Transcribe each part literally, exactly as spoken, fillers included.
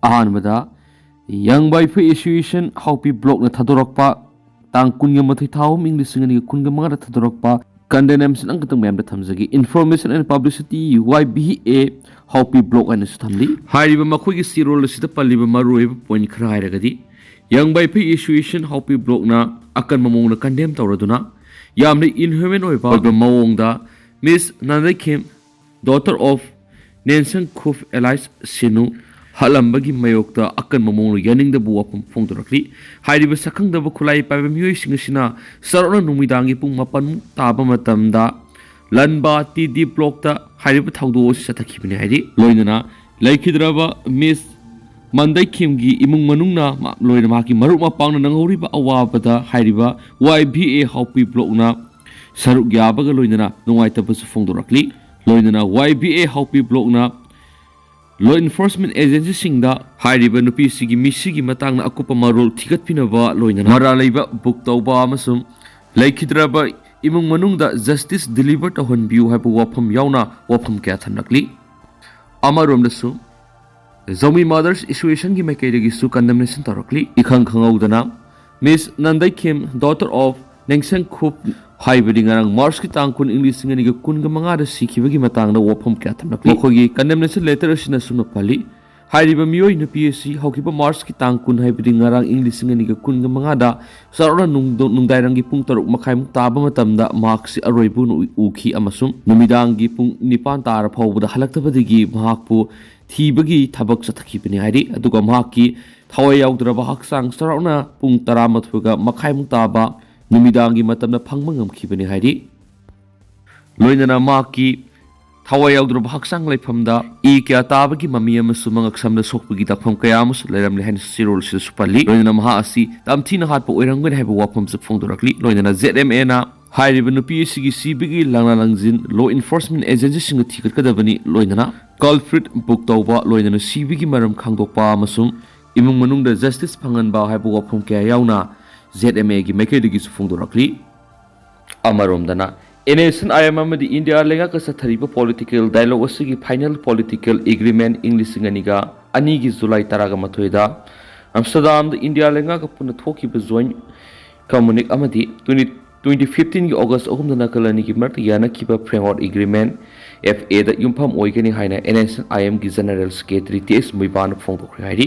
ꯑꯍꯥꯟꯕꯗ, ꯌꯪ ꯕꯥꯏꯐꯩ ꯑꯦꯁꯣꯁꯤꯌꯦꯁꯟ ꯍꯥꯎꯄꯤ ꯕ꯭ꯂꯣꯛꯅ ꯊꯥꯗꯣꯔꯛꯄ, ꯇꯥꯡ ꯀꯨꯟꯒ ꯃꯥꯊꯣꯏ ꯊꯥ ꯑꯍꯨꯝ ꯏꯪ ꯂꯤꯁꯤꯡ ꯑꯅꯤꯒ ꯀꯨꯟꯒ ꯃꯉꯥꯗ ꯊꯥꯗꯣꯔꯛꯄ ꯀꯟꯗꯦꯅꯦꯁꯟ ꯑꯃꯈꯛꯇꯪ ꯃꯌꯥꯝꯗ ꯊꯝꯖꯒꯦ꯫ Information and Publicity, Y B A, ꯍꯥꯎꯄꯤ ꯕ꯭ꯂꯣꯛ ꯍꯥꯏꯅꯁꯨ ꯊꯝꯂꯤ꯫ ꯍꯥꯏꯔꯤꯕ ꯃꯈꯣꯏꯒꯤ ꯆꯦꯔꯣꯜ ꯑꯁꯤꯗ ꯄꯜꯂꯤꯕ ꯃꯔꯨꯑꯣꯏꯕ ꯄꯣꯏꯟꯠ ꯈꯔ ꯍꯥꯏꯔꯒꯗꯤ, ꯌꯪ ꯕꯥꯏꯐꯩ ꯑꯦꯁꯣꯁꯤꯌꯦꯁꯟ ꯍꯥꯎꯄꯤ ꯕ꯭ꯂꯣꯛꯅ ꯑꯀꯟꯕ ꯃꯑꯣꯡꯗ ꯀꯟꯗꯦꯝ ꯇꯧꯔꯗꯨꯅ, ꯌꯥꯝꯅ ꯏꯟꯍ꯭ꯌꯨꯃꯦꯟ ꯑꯣꯏꯕ, ꯑꯣꯏꯕ ꯃꯑꯣꯡꯗ ꯃꯤꯁ ꯅꯟꯗꯩꯈꯤꯝ, daughter of ꯅꯦꯟꯁꯪ ꯈꯨꯞ ꯑꯦꯂꯥꯏꯁ ꯁꯤꯅꯨ, ꯍꯥꯠꯂꯝꯕꯒꯤ ꯃꯥꯌꯣꯛꯇ ꯑꯀꯟꯕ ꯃꯑꯣꯡꯗ ꯌꯥꯅꯤꯡꯗꯕ ꯋꯥꯐꯝ ꯐꯣꯡꯗꯣꯔꯛꯂꯤ꯫ ꯍꯥꯏꯔꯤꯕ ꯁꯛꯈꯪꯗꯕ ꯈꯨꯠꯂꯥꯏ ꯄꯥꯏꯕ ꯃꯤꯑꯣꯏꯁꯤꯡ ꯑꯁꯤꯅ ꯆꯥꯎꯔꯥꯛꯅ ꯅꯨꯃꯤꯗꯥꯡꯒꯤ ꯄꯨꯡ ꯃꯥꯄꯟꯃꯨꯛ ꯇꯥꯕ ꯃꯇꯝꯗ ꯂꯟꯕꯥ ꯇꯤ ꯗꯤ ꯕ꯭ꯂꯣꯛꯇ ꯍꯥꯏꯔꯤꯕ ꯊꯧꯗꯣꯛ ꯑꯁꯤ ꯆꯠꯊꯈꯤꯕꯅꯤ ꯍꯥꯏꯔꯤ꯫ ꯂꯣꯏꯅꯅ ꯂꯩꯈꯤꯗ꯭ꯔꯕ ꯃꯤꯁ ꯃꯟꯗꯩꯈꯤꯝꯒꯤ ꯏꯃꯨꯡ ꯃꯅꯨꯡꯅ ꯃꯥ-, ꯂꯣꯏꯅ ꯃꯍꯥꯛꯀꯤ ꯃꯔꯨꯞ ꯃꯄꯥꯡꯅ ꯅꯪꯍꯧꯔꯤꯕ ꯑꯋꯥꯕꯗ ꯍꯥꯏꯔꯤꯕ ꯋꯥꯏ ꯚꯤ ꯑꯦ ꯍꯥꯎꯄꯤ ꯕ꯭ꯂꯣꯛꯅ ꯁꯔꯨꯛ ꯌꯥꯕꯒ ꯂꯣꯏꯅꯅ ꯅꯨꯡꯉꯥꯏꯇꯕꯁꯨ ꯐꯣꯡꯗꯣꯔꯛꯂꯤ꯫ ꯂꯣꯏꯅꯅ ꯋꯥꯏ ꯚꯤ ꯑꯦ ꯍꯥꯎꯄꯤ ꯕ꯭ꯂꯣꯛꯅ law enforcement agencyꯁꯤꯡꯗ ꯍꯥꯏꯔꯤꯕ ꯅꯨꯄꯤꯁꯤꯒꯤ ꯃꯤꯁꯤꯒꯤ ꯃꯇꯥꯡꯗ ꯑꯀꯨꯞꯄ ꯃꯔꯣꯜ ꯊꯤꯒꯠꯄꯤꯅꯕ, ꯂꯣꯏꯅꯅ ꯃꯔꯥꯜ ꯂꯩꯕ ꯕꯨꯛ ꯇꯧꯕ ꯑꯃꯁꯨꯡ ꯂꯩꯈꯤꯗ꯭ꯔꯕ ꯏꯃꯨꯡ ꯃꯅꯨꯡꯗ justice deliver ꯇꯧꯍꯟꯕꯤꯌꯨ ꯍꯥꯏꯕ ꯋꯥꯐꯝ ꯌꯥꯎꯅ ꯋꯥꯐꯝ ꯀꯌꯥ ꯊꯝꯂꯛꯂꯤ꯫ ꯑꯃꯔꯣꯝꯗꯁꯨ, ꯖꯧꯃꯤ ꯃꯥꯗꯔꯁ ꯑꯦꯁꯣꯁꯤꯌꯦꯁꯟꯒꯤ ꯃꯥꯏꯀꯩꯗꯒꯤꯁꯨ ꯀꯟꯗꯦꯝꯅꯦꯁꯟ ꯇꯧꯔꯛꯂꯤ꯫ ꯏꯈꯪ ꯈꯪꯍꯧꯗꯅ ꯃꯤꯁ ꯅꯟꯗꯩꯈꯤꯝ, daughter of ꯅꯦꯡꯁꯪ ꯈꯨꯞ, ꯍꯥꯏꯕꯗꯤ ꯉꯔꯥꯡ ꯃꯥꯔꯆꯀꯤ ꯇꯥꯡ ꯀꯨꯟ, ꯏꯪ ꯂꯤꯁꯤꯡ ꯑꯅꯤꯒ ꯀꯨꯟꯒ ꯃꯉꯥꯗ ꯁꯤꯈꯤꯕꯒꯤ ꯃꯇꯥꯡꯗ ꯋꯥꯐꯝ ꯀꯌꯥ ꯊꯝꯂꯛꯂꯤ꯫ ꯃꯈꯣꯏꯒꯤ ꯀꯟꯗꯦꯝꯅꯦꯁꯟ ꯂꯦꯇꯔ ꯑꯁꯤꯅ ꯑꯁꯨꯝꯅ ꯄꯜꯂꯤ: ꯍꯥꯏꯔꯤꯕ ꯃꯤꯑꯣꯏ ꯅꯨꯄꯤ ꯑꯁꯤ ꯍꯧꯈꯤꯕ ꯃꯥꯔꯆꯀꯤ ꯇꯥꯡ ꯀꯨꯟ, ꯍꯥꯏꯕꯗꯤ ꯉꯔꯥꯡ, ꯏꯪ ꯂꯤꯁꯤꯡ ꯑꯅꯤꯒ ꯀꯨꯟꯒ ꯃꯉꯥꯗ ꯆꯥꯎꯔꯥꯛꯅ ꯅꯨꯡꯗ-, ꯅꯨꯡꯗꯥꯡꯋꯥꯏꯔꯝꯒꯤ ꯄꯨꯡ ꯇꯔꯨꯛ ꯃꯈꯥꯏꯃꯨꯛ ꯇꯥꯕ ꯃꯇꯝꯗ ꯃꯍꯥꯛꯁꯤ ꯑꯔꯣꯏꯕ ꯑꯣꯏꯅ ꯎ-, ꯎꯈꯤ ꯑꯃꯁꯨꯡ ꯅꯨꯃꯤꯗꯥꯡꯒꯤ ꯄꯨꯡ ꯅꯤꯄꯥꯟ ꯇꯥꯔ ꯐꯥꯎꯕꯗ ꯍꯜꯂꯛꯇꯕꯗꯒꯤ ꯃꯍꯥꯛꯄꯨ ꯊꯤꯕꯒꯤ ꯊꯕꯛ ꯆꯠꯊꯈꯤꯕꯅꯤ ꯍꯥꯏꯔꯤ꯫ ꯑꯗꯨꯒ ꯃꯍꯥꯛꯀꯤ ꯊꯋꯥꯏ ꯌꯥꯎꯗ꯭ꯔꯕ ꯍꯛꯆꯥꯡ ꯆꯥꯎꯔꯥꯛꯅ ꯄꯨꯡ ꯇꯔꯥꯃꯥꯊꯣꯏꯒ ꯃꯈꯥꯏꯃꯨꯛ ꯇꯥꯕ ꯅꯨꯃꯤꯗꯥꯡꯒꯤ ꯃꯇꯝꯗ ꯐꯪꯕ ꯉꯝꯈꯤꯕꯅꯤ ꯍꯥꯏꯔꯤ꯫ ꯂꯣꯏꯅꯅ ꯃꯍꯥꯛꯀꯤ ꯊꯋꯥꯏ ꯌꯥꯎꯗ꯭ꯔꯕ ꯍꯛꯆꯥꯡ ꯂꯩꯐꯝꯗ ꯏ ꯀꯌꯥ ꯇꯥꯕꯒꯤ ꯃꯃꯤ ꯑꯃꯁꯨꯡ ꯃꯉꯛꯁꯝꯗ ꯁꯣꯛꯄꯒꯤ ꯗꯥꯛꯐꯝ ꯀꯌꯥ ꯑꯃꯁꯨ ꯂꯩꯔꯝꯂꯦ ꯍꯥꯏꯅ ꯆꯦꯔꯣꯜ ꯑꯁꯤꯗꯁꯨ ꯄꯜꯂꯤ꯫ ꯂꯣꯏꯅꯅ ꯃꯍꯥꯛ ꯑꯁꯤ ꯇꯝꯊꯤꯅ ꯍꯥꯠꯄ ꯑꯣꯏꯔꯝꯒꯅꯤ ꯍꯥꯏꯕ ꯋꯥꯐꯝꯁꯨ ꯐꯣꯡꯗꯣꯔꯛꯂꯤ꯫ ꯂꯣꯏꯅꯅ ꯖꯦꯗ ꯑꯦꯝ ꯑꯦꯅ ꯍꯥꯏꯔꯤꯕ ꯅꯨꯄꯤ ꯑꯁꯤꯒꯤ ꯁꯤꯕꯒꯤ ꯂꯪꯂꯥ ꯂꯪꯖꯤꯟ law enforcement agencyꯁꯤꯡꯅ ꯊꯤꯒꯠꯀꯗꯕꯅꯤ꯫ ꯂꯣꯏꯅꯅ culprit ꯕꯨꯛ ꯇꯧꯕ, ꯂꯣꯏꯅꯅ ꯁꯤꯕꯒꯤ ꯃꯔꯝ ꯈꯪꯗꯣꯛꯄ ꯑꯃꯁꯨꯡ ꯏꯃꯨꯡ ꯃꯅꯨꯡꯗ justice ꯐꯪꯍꯟꯕ ꯍꯥꯏꯕ ꯋꯥꯐꯝ ꯀꯌꯥ ꯌꯥꯎꯅ ꯖꯦꯗ ꯑꯦꯝ ꯑꯦꯒꯤ ꯃꯥꯏꯀꯩꯗꯒꯤꯁꯨ ꯐꯣꯡꯗꯣꯔꯛꯂꯤ꯫ ꯑꯃꯔꯣꯝꯗꯅ, N S C N I M India ꯂꯩꯉꯥꯛꯀ ꯆꯠꯊꯔꯤꯕ political dialogue ꯑꯁꯤꯒꯤ final political agreement ꯏꯪ ꯂꯤꯁꯤꯡ ꯑꯅꯤꯒ ꯑꯅꯤꯒꯤ ꯖꯨꯂꯥꯏ ꯇꯔꯥꯒ ꯃꯥꯊꯣꯏꯗ ꯑꯝꯁꯇꯔꯗꯥꯝꯗ ꯏꯟꯗꯤꯌꯥ ꯂꯩꯉꯥꯛꯀ ꯄꯨꯟꯅ ꯊꯣꯛꯈꯤꯕ ꯖꯣꯏꯟ ꯀꯝꯃꯨꯅꯤꯛ ꯑꯃꯗꯤ ꯇ꯭ꯋꯦꯟꯇꯤ ꯇ꯭ꯋꯦꯟꯇꯤ ꯐꯤꯐꯇꯤꯟꯒꯤ ꯑꯣꯒꯁ ꯑꯍꯨꯝꯗ ꯅꯥꯀꯜ ꯑꯅꯤꯒꯤ ꯃꯔꯛꯇ ꯌꯥꯅꯈꯤꯕ ꯐ꯭ꯔꯦꯝꯋꯥꯔꯛ ꯑꯦꯒ꯭ꯔꯤꯃꯦꯟ, ꯑꯦꯐ ꯑꯦꯗ ꯌꯨꯝꯐꯝ ꯑꯣꯏꯒꯅꯤ ꯍꯥꯏꯅ ꯑꯦꯟ ꯑꯦꯁ ꯑꯦꯟ ꯑꯥꯏ ꯑꯦꯝꯒꯤ ꯖꯦꯅꯔꯦꯜ ꯁꯦꯀ꯭ꯔꯦꯇꯔꯤ ꯇꯤ ꯑꯦꯁ ꯃꯨꯏꯕꯥꯅ ꯐꯣꯡꯗꯣꯛꯈ꯭ꯔꯦ ꯍꯥꯏꯔꯤ꯫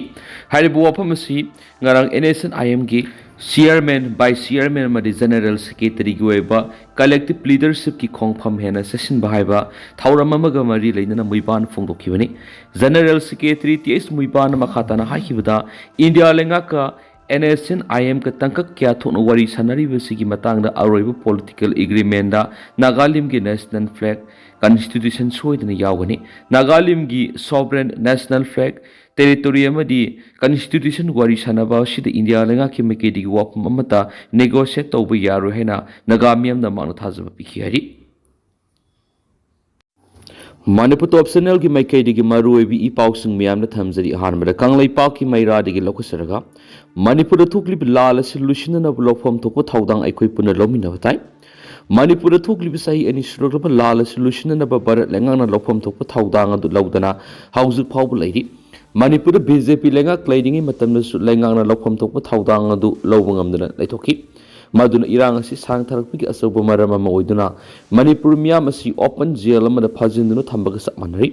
ꯍꯥꯏꯔꯤꯕ ꯋꯥꯐꯝ ꯑꯁꯤ ꯉꯔꯥꯡ ꯑꯦꯟ ꯑꯦꯁ ꯑꯦꯟ ꯑꯥꯏ ꯑꯦꯝꯒꯤ ꯆꯤꯌꯔꯃꯦꯟ, ꯚꯥꯏꯁ ꯆꯤꯌꯔꯃꯦꯟ ꯑꯃꯗꯤ ꯖꯦꯅꯔꯦꯜ ꯁꯦꯀ꯭ꯔꯦꯇꯔꯤꯒꯤ ꯑꯣꯏꯕ ꯀꯂꯦꯛꯇꯤꯚ ꯂꯤꯗꯔꯁꯤꯞꯀꯤ ꯈꯣꯡꯐꯝ ꯍꯦꯟꯅ ꯆꯦꯠꯁꯤꯟꯕ ꯍꯥꯏꯕ ꯊꯧꯔꯝ ꯑꯃꯒ ꯃꯔꯤ ꯂꯩꯅꯅ ꯃꯨꯏꯕꯥꯅ ꯐꯣꯡꯗꯣꯛꯈꯤꯕꯅꯤ꯫ ꯖꯦꯅꯔꯦꯜ ꯁꯦꯀ꯭ꯔꯦꯇꯔꯤ ꯇꯤ ꯑꯦꯁ ꯃꯨꯏꯕꯥꯅ ꯃꯈꯥ ꯇꯥꯅ ꯍꯥꯏꯈꯤꯕꯗ, ꯏꯟꯗꯤꯌꯥ ꯂꯩꯉꯥꯛꯀ ꯑꯦꯟ ꯑꯦꯁ ꯑꯦꯟ ꯑꯥꯏ ꯑꯦꯝꯒ ꯇꯥꯡꯀꯛ ꯀꯌꯥ ꯊꯣꯛꯅ ꯋꯥꯔꯤ ꯁꯥꯟꯅꯔꯤꯕꯁꯤꯒꯤ ꯃꯇꯥꯡꯗ ꯑꯔꯣꯏꯕ political agreement ꯅꯥꯒꯥꯂꯦꯟꯒꯤ national flag, constitution ꯁꯣꯏꯗꯅ ꯌꯥꯎꯒꯅꯤ꯫ ꯅꯥꯒꯥꯂꯦꯟꯒꯤ ꯁꯣꯚꯔꯦꯟ ꯅꯦꯁꯅꯦꯜ ꯐ꯭ꯂꯦꯒ, ꯇꯦꯔꯤꯇꯣꯔꯤ ꯑꯃꯗꯤ ꯀꯟꯁꯇꯤꯇ꯭ꯌꯨꯁꯟ ꯋꯥꯔꯤ ꯁꯥꯟꯅꯕ ꯑꯁꯤꯗ ꯏꯟꯗꯤꯌꯥ ꯂꯩꯉꯥꯛꯀꯤ ꯃꯥꯏꯀꯩꯗꯒꯤ ꯋꯥꯐꯝ ꯑꯃꯠꯇ ꯅꯦꯒꯣꯁꯤꯌꯦꯠ ꯇꯧꯕ ꯌꯥꯔꯣꯏ ꯍꯥꯏꯅ ꯅꯥꯒꯥ ꯃꯤꯌꯥꯝꯅ ꯃꯍꯥꯛꯅ ꯊꯥꯖꯕ ꯄꯤꯈꯤ ꯍꯥꯏꯔꯤ꯫ ꯃꯅꯤꯄꯨꯔ ꯇꯣꯞ ꯆꯦꯅꯦꯜꯒꯤ ꯃꯥꯏꯀꯩꯗꯒꯤ ꯃꯔꯨꯑꯣꯏꯕ ꯏ ꯄꯥꯎꯁꯤꯡ ꯃꯌꯥꯝꯅ ꯊꯝꯖꯔꯤ꯫ ꯑꯍꯥꯟꯕꯗ ꯀꯪꯂꯩꯄꯥꯛꯀꯤ ꯃꯩꯔꯥꯗꯒꯤ ꯂꯧꯈꯠꯆꯔꯒ, ꯃꯅꯤꯄꯨꯔꯗ ꯊꯣꯛꯂꯤꯕ ꯂꯥꯜ ꯑꯁꯤ ꯂꯣꯏꯁꯤꯟꯅꯅꯕ ꯂꯧꯐꯝ ꯊꯣꯛꯄ ꯊꯧꯗꯥꯡ ꯑꯩꯈꯣꯏ ꯄꯨꯟꯅ ꯂꯧꯃꯤꯟꯅꯕ ꯇꯥꯏ꯫ ꯃꯅꯤꯄꯨꯔꯗ ꯊꯣꯛꯂꯤꯕ ꯆꯍꯤ ꯑꯅꯤ ꯁꯨꯔꯛꯂꯕ ꯂꯥꯜ ꯑꯁꯤ ꯂꯣꯏꯁꯤꯟꯅꯅꯕ ꯚꯥꯔꯠ ꯂꯩꯉꯥꯛꯅ ꯂꯧꯐꯝ ꯊꯣꯛꯄ ꯊꯧꯗꯥꯡ ꯑꯗꯨ ꯂꯧꯗꯅ ꯍꯧꯖꯤꯛ ꯐꯥꯎꯕ ꯂꯩꯔꯤ꯫ ꯃꯅꯤꯄꯨꯔꯗ ꯕꯤ ꯖꯦ ꯄꯤ ꯂꯩꯉꯥꯛ ꯂꯩꯔꯤꯉꯩ ꯃꯇꯝꯗꯁꯨ ꯂꯩꯉꯥꯛꯅ ꯂꯧꯐꯝ ꯊꯣꯛꯄ ꯊꯧꯗꯥꯡ ꯑꯗꯨ ꯂꯧꯕ ꯉꯝꯗꯅ ꯂꯩꯊꯣꯛꯈꯤ꯫ ꯃꯗꯨꯅ ꯏꯔꯥꯡ ꯑꯁꯤ ꯁꯥꯡꯊꯔꯛꯄꯒꯤ ꯑꯆꯧꯕ ꯃꯔꯝ ꯑꯃ ꯑꯣꯏꯗꯨꯅ ꯃꯅꯤꯄꯨꯔ ꯃꯤꯌꯥꯝ ꯑꯁꯤ ꯑꯣꯄꯟ ꯖꯦꯜ ꯑꯃꯗ ꯐꯥꯖꯤꯟꯗꯨꯅ ꯊꯝꯕꯒ ꯆꯞ ꯃꯥꯟꯅꯔꯤ꯫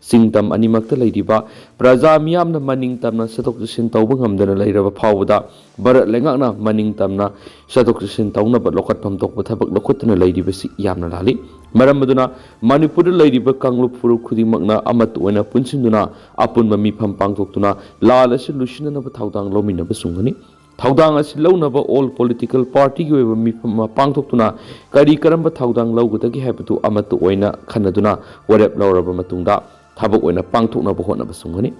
ꯆꯤꯡ ꯇꯝ ꯑꯅꯤꯃꯛꯇ ꯂꯩꯔꯤꯕ ꯄ꯭ꯔꯖꯥ ꯃꯤꯌꯥꯝꯅ ꯃꯅꯤꯡ ꯇꯝꯅ ꯆꯠꯊꯣꯛ ꯆꯠꯁꯤꯟ ꯇꯧꯕ ꯉꯝꯗꯅ ꯂꯩꯔꯕ ꯐꯥꯎꯕꯗ ꯚꯥꯔꯠ ꯂꯩꯉꯥꯛꯅ ꯃꯅꯤꯡ ꯇꯝꯅ ꯆꯠꯊꯣꯛ ꯆꯠꯁꯤꯟ ꯇꯧꯅꯕ ꯂꯧꯈꯠꯐꯝ ꯊꯣꯛꯄ ꯊꯕꯛ ꯂꯧꯈꯠꯇꯨꯅ ꯂꯩꯔꯤꯕꯁꯤ ꯌꯥꯝꯅ ꯂꯥꯜꯂꯤ꯫ ꯃꯔꯝ ꯑꯗꯨꯅ ꯃꯅꯤꯄꯨꯔꯗ ꯂꯩꯔꯤꯕ ꯀꯥꯡꯂꯨꯞ ꯐꯨꯔꯨꯞ ꯈꯨꯗꯤꯡꯃꯛꯅ ꯑꯃꯠꯇ ꯑꯣꯏꯅ ꯄꯨꯟꯁꯤꯟꯗꯨꯅ ꯑꯄꯨꯟꯕ ꯃꯤꯐꯝ ꯄꯥꯡꯊꯣꯛꯇꯨꯅ ꯂꯥꯜ ꯑꯁꯤ ꯂꯣꯏꯁꯤꯟꯅꯅꯕ ꯊꯧꯗꯥꯡ ꯂꯧꯃꯤꯟꯅꯕ ꯆꯨꯝꯒꯅꯤ꯫ ꯊꯧꯗꯥꯡ ꯑꯁꯤ ꯂꯧꯅꯕ ꯑꯣꯜ ꯄꯣꯂꯤꯇꯤꯀꯦꯜ ꯄꯥꯔꯇꯤꯒꯤ ꯑꯣꯏꯕ ꯃꯤꯐꯝ ꯑꯃ ꯄꯥꯡꯊꯣꯛꯇꯨꯅ ꯀꯔꯤ ꯀꯔꯝꯕ ꯊꯧꯗꯥꯡ ꯂꯧꯒꯗꯒꯦ ꯍꯥꯏꯕꯗꯨ ꯑꯃꯠꯇ ꯑꯣꯏꯅ ꯈꯟꯅꯗꯨꯅ ꯋꯥꯔꯦꯞ ꯂꯧꯔꯕ ꯃꯇꯨꯡꯗ ꯊꯕꯛ ꯑꯣꯏꯅ ꯄꯥꯡꯊꯣꯛꯅꯕ ꯍꯣꯠꯅꯕ ꯆꯨꯝꯒꯅꯤ꯫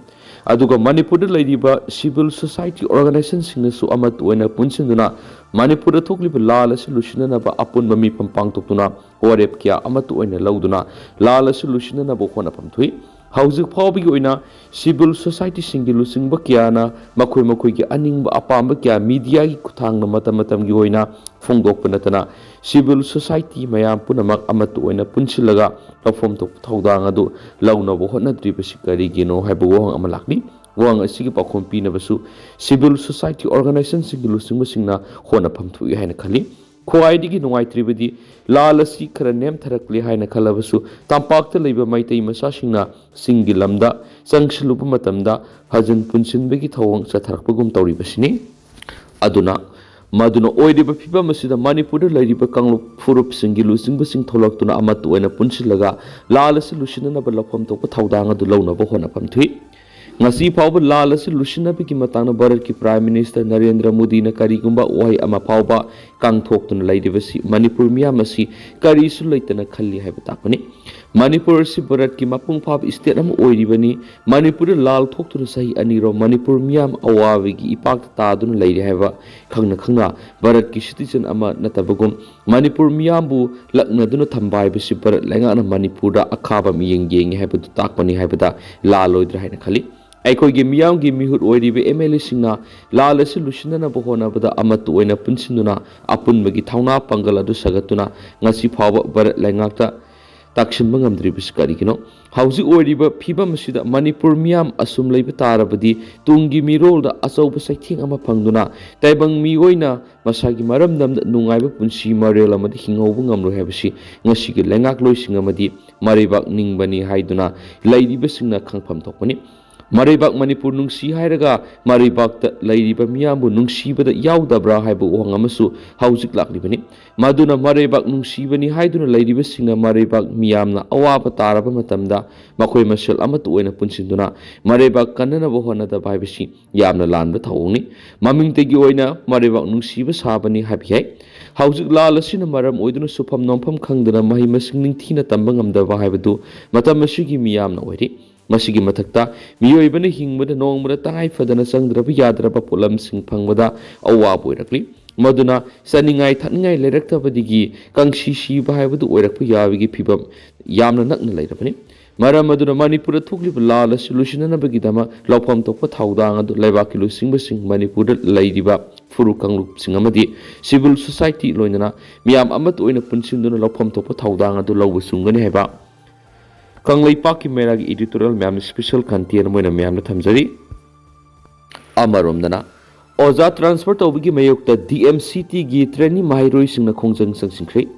ꯑꯗꯨꯒ ꯃꯅꯤꯄꯨꯔꯗ ꯂꯩꯔꯤꯕ ꯁꯤꯚꯤꯜ ꯁꯣꯁꯥꯏꯇꯤ ꯑꯣꯔꯒꯅꯥꯏꯖꯦꯁꯟꯁꯤꯡꯅꯁꯨ ꯑꯃꯠꯇ ꯑꯣꯏꯅ ꯄꯨꯟꯁꯤꯟꯗꯨꯅ ꯃꯅꯤꯄꯨꯔꯗ ꯊꯣꯛꯂꯤꯕ ꯂꯥꯜ ꯑꯁꯤ ꯂꯣꯏꯁꯤꯟꯅꯅꯕ ꯑꯄꯨꯟꯕ ꯃꯤꯐꯝ ꯄꯥꯡꯊꯣꯛꯇꯨꯅ ꯋꯥꯔꯦꯞ ꯀꯌꯥ ꯑꯃꯠꯇ ꯑꯣꯏꯅ ꯂꯧꯗꯨꯅ ꯂꯥꯜ ꯑꯁꯤ ꯂꯣꯏꯁꯤꯟꯅꯅꯕ ꯍꯣꯠꯅꯐꯝ ꯊꯣꯛꯏ꯫ ꯍꯧꯖꯤꯛ ꯐꯥꯎꯕꯒꯤ ꯑꯣꯏꯅ civil societyꯁꯤꯡꯒꯤ ꯂꯨꯆꯤꯡꯕ ꯀꯌꯥꯅ ꯃꯈꯣꯏ ꯃꯈꯣꯏꯒꯤ ꯑꯅꯤꯡꯕ ꯑꯄꯥꯝꯕ ꯀꯌꯥ mediaꯒꯤ ꯈꯨꯠꯊꯥꯡꯗ ꯃꯇꯝ ꯃꯇꯝꯒꯤ ꯑꯣꯏꯅ ꯐꯣꯡꯗꯣꯛꯄ ꯅꯠꯇꯅ, civil society ꯃꯌꯥꯝ ꯄꯨꯝꯅꯃꯛ ꯑꯃꯠꯇ ꯑꯣꯏꯅ ꯄꯨꯟꯁꯤꯜꯂꯒ ꯂꯧꯐꯝ ꯊꯣꯛꯄ ꯊꯧꯗꯥꯡ ꯑꯗꯨ ꯂꯧꯅꯕ ꯍꯣꯠꯅꯗ꯭ꯔꯤꯕꯁꯤ ꯀꯔꯤꯒꯤꯅꯣ ꯍꯥꯏꯕ ꯋꯥꯍꯪ ꯑꯃ ꯂꯥꯛꯂꯤ꯫ ꯋꯥꯍꯪ ꯑꯁꯤꯒꯤ ꯄꯥꯎꯈꯨꯝ ꯄꯤꯅꯕꯁꯨ civil society organizationꯁꯤꯡꯒꯤ ꯂꯨꯆꯤꯡꯕꯁꯤꯡꯅ ꯍꯣꯠꯅꯐꯝ ꯊꯣꯛꯏ ꯍꯥꯏꯅ ꯈꯜꯂꯤ꯫ ꯈ꯭ꯋꯥꯏꯗꯒꯤ ꯅꯨꯡꯉꯥꯏꯇ꯭ꯔꯤꯕꯗꯤ ꯂꯥꯜ ꯑꯁꯤ ꯈꯔ ꯅꯦꯝꯊꯔꯛꯂꯦ ꯍꯥꯏꯅ ꯈꯜꯂꯕꯁꯨ, ꯇꯝꯄꯥꯛꯇ ꯂꯩꯕ ꯃꯩꯇꯩ ꯃꯆꯥꯁꯤꯡꯅ ꯆꯤꯡꯒꯤ ꯂꯝꯗ ꯆꯪꯁꯤꯜꯂꯨꯕ ꯃꯇꯝꯗ ꯍꯖꯟ ꯄꯨꯟꯁꯤꯟꯕꯒꯤ ꯊꯧꯑꯣꯡ ꯆꯠꯊꯔꯛꯄꯒꯨꯝ ꯇꯧꯔꯤꯕꯁꯤꯅꯤ꯫ ꯑꯗꯨꯅ, ꯃꯗꯨꯅ ꯑꯣꯏꯔꯤꯕ ꯐꯤꯕꯝ ꯑꯁꯤꯗ ꯃꯅꯤꯄꯨꯔꯗ ꯂꯩꯔꯤꯕ ꯀꯥꯡꯂꯨꯞ ꯐꯨꯔꯨꯞꯁꯤꯡꯒꯤ ꯂꯨꯆꯤꯡꯕꯁꯤꯡ ꯊꯣꯛꯂꯛꯇꯨꯅ ꯑꯃꯠꯇ ꯑꯣꯏꯅ ꯄꯨꯟꯁꯤꯜꯂꯒ ꯂꯥꯜ ꯑꯁꯤ ꯂꯨꯁꯤꯟꯅꯅꯕ ꯂꯧꯐꯝ ꯊꯣꯛꯄ ꯊꯧꯗꯥꯡ ꯑꯗꯨ ꯂꯧꯅꯕ ꯍꯣꯠꯅꯐꯝ ꯊꯣꯛꯏ꯫ ꯉꯁꯤ ꯐꯥꯎꯕ ꯂꯥꯜ ꯑꯁꯤ ꯂꯨꯁꯤꯟꯅꯕꯒꯤ ꯃꯇꯥꯡꯗ ꯚꯥꯔꯠꯀꯤ Prime Minister ꯅꯔꯦꯟꯗ꯭ꯔ ꯃꯣꯗꯤꯅ ꯀꯔꯤꯒꯨꯝꯕ ꯋꯥꯍꯩ ꯑꯃ ꯐꯥꯎꯕ ꯀꯥꯡꯊꯣꯛꯇꯨꯅ ꯂꯩꯔꯤꯕꯁꯤ ꯃꯅꯤꯄꯨꯔ ꯃꯤꯌꯥꯝ ꯑꯁꯤ ꯀꯔꯤꯁꯨ ꯂꯩꯇꯅ ꯈꯜꯂꯤ ꯍꯥꯏꯕ ꯇꯥꯛꯄꯅꯤ꯫ ꯃꯅꯤꯄꯨꯔ ꯑꯁꯤ ꯚꯥꯔꯠꯀꯤ ꯃꯄꯨꯡ ꯐꯥꯕ state ꯑꯃ ꯑꯣꯏꯔꯤꯕꯅꯤ꯫ ꯃꯅꯤꯄꯨꯔꯗ ꯂꯥꯜ ꯊꯣꯛꯇꯨꯅ ꯆꯍꯤ ꯑꯅꯤꯔꯣꯝ ꯃꯅꯤꯄꯨꯔ ꯃꯤꯌꯥꯝ ꯑꯋꯥꯕꯒꯤ ꯏꯄꯥꯛꯇ ꯇꯥꯗꯨꯅ ꯂꯩꯔꯤ ꯍꯥꯏꯕ ꯈꯪꯅ ꯈꯪꯅ ꯚꯥꯔꯠꯀꯤ citizen ꯑꯃ ꯅꯠꯇꯕꯒꯨꯝ, ꯃꯅꯤꯄꯨꯔ ꯃꯤꯌꯥꯝꯕꯨ ꯂꯛꯅꯗꯨꯅ ꯊꯝꯕ ꯍꯥꯏꯕꯁꯤ ꯚꯥꯔꯠ ꯂꯩꯉꯥꯛꯅ ꯃꯅꯤꯄꯨꯔꯗ ꯑꯈꯥꯕ ꯃꯤꯠꯌꯦꯡ ꯌꯦꯡꯉꯤ ꯍꯥꯏꯕꯗꯨ ꯇꯥꯛꯄꯅꯤ ꯍꯥꯏꯕꯗ ꯂꯥꯜꯂꯣꯏꯗ꯭ꯔꯥ ꯍꯥꯏꯅ ꯈꯜꯂꯤ꯫ ꯑꯩꯈꯣꯏꯒꯤ ꯃꯤꯌꯥꯝꯒꯤ ꯃꯤꯍꯨꯠ ꯑꯣꯏꯔꯤꯕ MLAꯁꯤꯡꯅ ꯂꯥꯜ ꯑꯁꯤ ꯂꯨꯁꯤꯟꯅꯅꯕ ꯍꯣꯠꯅꯕꯗ ꯑꯃꯠꯇ ꯑꯣꯏꯅ ꯄꯨꯟꯁꯤꯟꯗꯨꯅ ꯑꯄꯨꯟꯕꯒꯤ ꯊꯧꯅꯥ ꯄꯥꯡꯒꯜ ꯑꯗꯨ ꯁꯥꯒꯠꯇꯨꯅ ꯉꯁꯤ ꯐꯥꯎꯕ ꯚꯥꯔꯠ ꯂꯩꯉꯥꯛꯇ ꯇꯥꯛꯁꯤꯟꯕ ꯉꯝꯗ꯭ꯔꯤꯕꯁꯤ ꯀꯔꯤꯒꯤꯅꯣ? ꯍꯧꯖꯤꯛ ꯑꯣꯏꯔꯤꯕ ꯐꯤꯕꯝ ꯑꯁꯤꯗ ꯃꯅꯤꯄꯨꯔ ꯃꯤꯌꯥꯝ ꯑꯁꯨꯝ ꯂꯩꯕ ꯇꯥꯔꯕꯗꯤ ꯇꯨꯡꯒꯤ ꯃꯤꯔꯣꯜꯗ ꯑꯆꯧꯕ ꯆꯩꯊꯦꯡ ꯑꯃ ꯐꯪꯗꯨꯅ ꯇꯥꯏꯕꯪ ꯃꯤꯑꯣꯏꯅ ꯃꯁꯥꯒꯤ ꯃꯔꯝꯗꯝꯗ ꯅꯨꯡꯉꯥꯏꯕ ꯄꯨꯟꯁꯤ ꯃꯔꯦꯜ ꯑꯃꯗ ꯍꯤꯡꯍꯧꯕ ꯉꯝꯂꯣꯏ ꯍꯥꯏꯕꯁꯤ ꯉꯁꯤꯒꯤ ꯂꯩꯉꯥꯛꯂꯣꯏꯁꯤꯡ ꯑꯃꯗꯤ ꯃꯔꯩꯕꯥꯛ ꯅꯤꯡꯕꯅꯤ ꯍꯥꯏꯗꯨꯅ ꯂꯩꯔꯤꯕꯁꯤꯡꯅ ꯈꯪꯐꯝ ꯊꯣꯛꯄꯅꯤ꯫ ꯃꯔꯩꯕꯥꯛ ꯃꯅꯤꯄꯨꯔ ꯅꯨꯡꯁꯤ ꯍꯥꯏꯔꯒ ꯃꯔꯩꯕꯥꯛꯇ ꯂꯩꯔꯤꯕ ꯃꯤꯌꯥꯝꯕꯨ ꯅꯨꯡꯁꯤꯕꯗ ꯌꯥꯎꯗꯕ꯭ꯔꯥ ꯍꯥꯏꯕ ꯋꯥꯍꯪ ꯑꯃꯁꯨ ꯍꯧꯖꯤꯛ ꯂꯥꯛꯂꯤꯕꯅꯤ꯫ ꯃꯗꯨꯅ ꯃꯔꯩꯕꯥꯛ ꯅꯨꯡꯁꯤꯕꯅꯤ ꯍꯥꯏꯗꯨꯅ ꯂꯩꯔꯤꯕꯁꯤꯡꯅ ꯃꯔꯩꯕꯥꯛ ꯃꯤꯌꯥꯝꯅ ꯑꯋꯥꯕ ꯇꯥꯔꯕ ꯃꯇꯝꯗ ꯃꯈꯣꯏ ꯃꯁꯦꯜ ꯑꯃꯠꯇ ꯑꯣꯏꯅ ꯄꯨꯟꯁꯤꯟꯗꯨꯅ ꯃꯔꯩꯕꯥꯛ ꯀꯟꯅꯅꯕ ꯍꯣꯠꯅꯗꯕ ꯍꯥꯏꯕꯁꯤ ꯌꯥꯝꯅ ꯂꯥꯟꯕ ꯊꯧꯑꯣꯡꯅꯤ꯫ ꯃꯃꯤꯡꯇꯒꯤ ꯑꯣꯏꯅ ꯃꯔꯩꯕꯥꯛ ꯅꯨꯡꯁꯤꯕ ꯁꯥꯕꯅꯤ ꯍꯥꯏꯕ ꯌꯥꯏ꯫ ꯍꯧꯖꯤꯛ ꯂꯥꯜ ꯑꯁꯤꯅ ꯃꯔꯝ ꯑꯣꯏꯗꯨꯅ ꯁꯨꯐꯝ ꯅꯣꯝꯐꯝ ꯈꯪꯗꯅ ꯃꯍꯩ ꯃꯁꯤꯡ ꯅꯤꯡꯊꯤꯅ ꯇꯝꯕ ꯉꯝꯗꯕ ꯍꯥꯏꯕꯗꯨ ꯃꯇꯝ ꯑꯁꯤꯒꯤ ꯃꯤꯌꯥꯝꯅ ꯑꯣꯏꯔꯤ꯫ ꯃꯁꯤꯒꯤ ꯃꯊꯛꯇ ꯃꯤꯑꯣꯏꯕꯅ ꯍꯤꯡꯕꯗ ꯅꯣꯡꯃꯗ ꯇꯉꯥꯏ ꯐꯗꯅ ꯆꯪꯗ꯭ꯔꯕ ꯌꯥꯗ꯭ꯔꯕ ꯄꯣꯠꯂꯝꯁꯤꯡ ꯐꯪꯕꯗ ꯑꯋꯥꯕ ꯑꯣꯏꯔꯛꯂꯤ꯫ ꯃꯗꯨꯅ ꯆꯥꯅꯤꯡꯉꯥꯏ ꯊꯛꯅꯤꯡꯉꯥꯏ ꯂꯩꯔꯛꯇꯕꯗꯒꯤ ꯀꯪꯁꯤ ꯁꯤꯕ ꯍꯥꯏꯕꯗꯨ ꯑꯣꯏꯔꯛꯄ ꯌꯥꯕꯒꯤ ꯐꯤꯕꯝ ꯌꯥꯝꯅ ꯅꯛꯅ ꯂꯩꯔꯕꯅꯤ꯫ ꯃꯔꯝ ꯑꯗꯨꯅ ꯃꯅꯤꯄꯨꯔꯗ ꯊꯣꯛꯂꯤꯕ ꯂꯥꯜ ꯑꯁꯤ ꯂꯣꯏꯁꯤꯟꯅꯅꯕꯒꯤꯗꯃꯛ ꯂꯧꯐꯝ ꯊꯣꯛꯄ ꯊꯧꯗꯥꯡ ꯑꯗꯨ ꯂꯩꯕꯥꯛꯀꯤ ꯂꯨꯆꯤꯡꯕꯁꯤꯡ, ꯃꯅꯤꯄꯨꯔꯗ ꯂꯩꯔꯤꯕ ꯐꯨꯔꯨꯞ ꯀꯥꯡꯂꯨꯞꯁꯤꯡ ꯑꯃꯗꯤ civil society ꯂꯣꯏꯅꯅ ꯃꯤꯌꯥꯝ ꯑꯃꯠꯇ ꯑꯣꯏꯅ ꯄꯨꯟꯁꯤꯟꯗꯨꯅ ꯂꯧꯐꯝ ꯊꯣꯛꯄ ꯊꯧꯗꯥꯡ ꯑꯗꯨ ꯂꯧꯕ ꯆꯨꯝꯒꯅꯤ ꯍꯥꯏꯕ ꯀꯪꯂꯩꯄꯥꯛꯀꯤ ꯃꯦꯔꯥꯒꯤ editorial ꯃꯌꯥꯝꯅ special content ꯑꯣꯏꯅ ꯃꯌꯥꯝꯅ ꯊꯝꯖꯔꯤ꯫ ꯑꯃꯔꯣꯝꯗꯅ ꯑꯣꯖꯥ transfer ꯇꯧꯕꯒꯤ ꯃꯥꯌꯣꯛꯇ D M C T ꯒꯤ trainee ꯃꯍꯩꯔꯣꯏꯁꯤꯡꯅ ꯈꯣꯡꯖꯪ ꯆꯪꯁꯤꯟꯈ꯭ꯔꯦ꯫